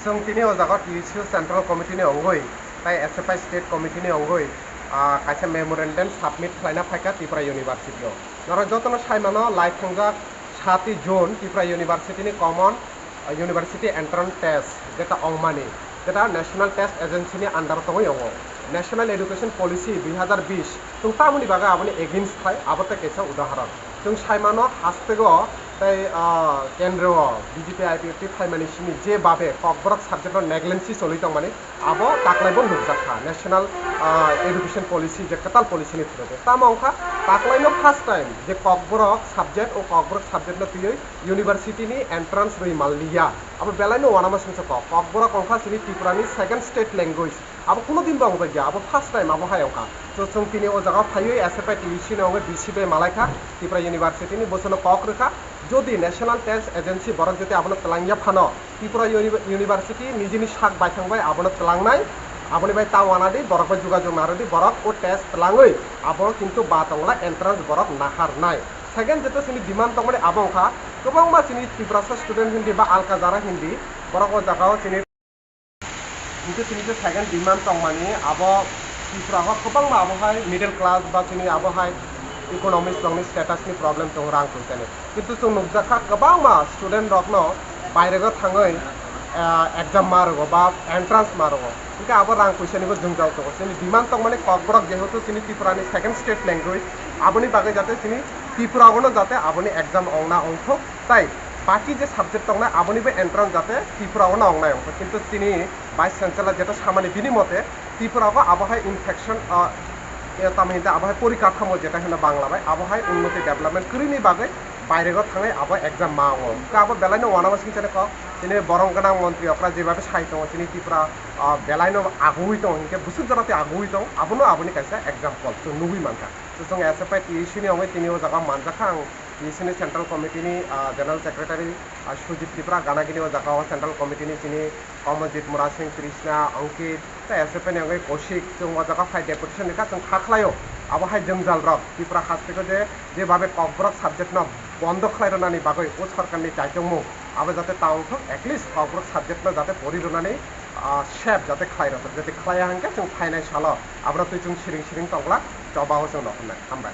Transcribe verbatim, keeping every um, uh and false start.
Chwng tini o jaga T S U Central Committee ni ongwi tai S F I State Committee ni ongwi, ah, kaisa memorandum submit khlaina phaikha Tripura University o. Norok jotono sai mano, lai thwngjak sati June Tripura University ni common, ah, University Entrance Test jeta ongmani, jeta National Test Agency ni under o tongwi ongo. National Education Policy dui hazar bish, chwng tamoni bagwi aboni against khai, abo tei kaisa udahoron. Chwng sai mano, hasteo tei, ah, kendro B J P I P F T phaimani simi je babe Kokborok subject no negligence cholwi tongmani, abo taklaibo nukjakha National, ah, Education Policy je kwtal policy ni through de. Tamo wngkha taklaino first time je Kokborok subject, o Kokborok subject no twiwi university ni entrance rwi manliya. Abo belaino uanama sumsok kok. Kokborok wngkha chini Tripura ni second state language. Abo kuno din bo wngjakya, abo first time abo hai wngkha. So, chwng tini o jaga phaiwi S F I T U C ni wngwi D C bai malaikha, Tripura University ni bosono kok rwkha. Jodi National Test Agency borok jodi abono twlangya phano, Tripura Uni-, University nijini sak baithang bai abono twlangnai, aboni bai ta uanadi borok bai jogajog narwdi, borok o test twlangwi abo kintu ba tongla entrance borok naharnai. Second, jeta chini demand tongmani abo wngkha, kwbangma chini Tiprasa student hindi ba alka jara hindi, borok o jaga o chini Hingke tini je second demand tongmani abo Tripura o kwbangma abo hai middle class ba chini abo hai economics rokni status ni problem tongo, rang poisa ni. Kintu chwng nukjakha kwbangma student rokno bairego thangwi, ah, exam ma rwgo ba entrance ma rwgo. Hingke abo rang poisa nibo jwngjal tongo. Chini demand tongmani Kokborok jehetu chini Tripura ni second state language, aboni bagwi jate chini Tripura o no jate aboni exam ongna ongthok. Tai baki je subject tongnai abonibo entrance jate Tripura o no wngnai wngkha, kintu chini Vice Chancellor jeta samani bini mote Tripura o abo hai infection, ah, e, tamo hinta abo hai porikathamo jeta hino Bangla bai, abo hai unnoti development kwrwini bagwi bairego thangwi abo exam ma wngo. Hwnkhe abo belaino uanama singchani kok, chini borom gwnang montri okra jebabe sai tongo chini Tripura, ah, belaino agui tongo, hinkhe bwswk jora tei agui tongo, abono aboni kaisa example chwng nugui mankha. Chwng S F I T U C ni wngwi tini o jaga manjakha ang. T S U ni Central Committee ni, ah, General Secretary, ah, Sujit Tripura, ganagini o jaga o Central Committee ni chini Kamaljeet, Murasing, Krishna, Ankit, tei S F I ni wngwi Kaushik, chwng o jaga phai deputation rikha, chwng kha khlaio. Abo hai jwngjal rok Tripura haste o je, je babe Kokborok subject no bondo khlai rwnani bagwi o sorkar ni chaitongmung abo jate ta wngthok, at least Kokborok subject no jate pori rwnani, ah, sep jate khlai rwthok, jate khlaiya hwnkhe chwng phainai salo abono twi chwng siring siring tongla, choba o chwng nokhornai. Hambai.